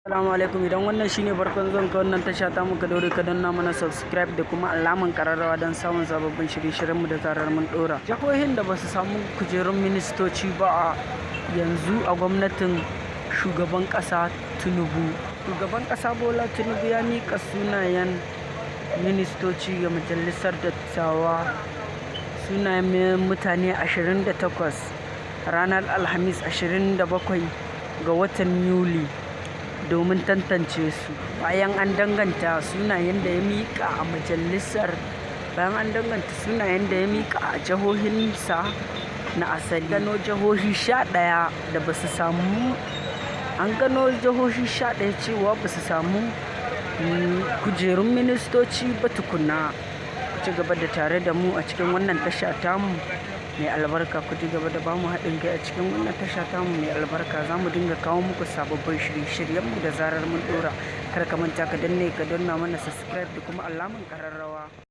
Assalamu alaikum. Idan wannan shine farkon zuwan ka wannan tasha ta muka, daure ka danna mana subscribe da kuma alaman kararrawa don samun sababbin shirye-shiryen mu da zarar mun dora. Jihohin da basu samu kujerun ministoci ba a yanzu a gwamnatin shugaban kasa Tinubu. Shugaban kasa Bola Tinubu ya mika sunayen ministoci ga majalisar dattawa, sunayen mutane 28, ranar Alhamis 27 ga watan Yuli domin tantance su. Bayan an danganta sunayen da ya mika a majalisar, bayan an danganta sunayen da ya mika a jihohinsa na asali, gano jihohi 11 da ba su samu, an gano jihohi 11 cewa ba su samu kujerun ministoci ba tukuna. Ci gaba da tare da mu a cikin wannan tasha tamu mai albarka. Ku ci gaba da bamu haɗin kai a cikin wannan tasha tamu mai albarka. Za mu dinga kawo muku sababbin shirye-shiryenmu da zarar mun ɗora. Kar ka manta ka danne ka danna mana subscribe da kuma alaman kararrawa.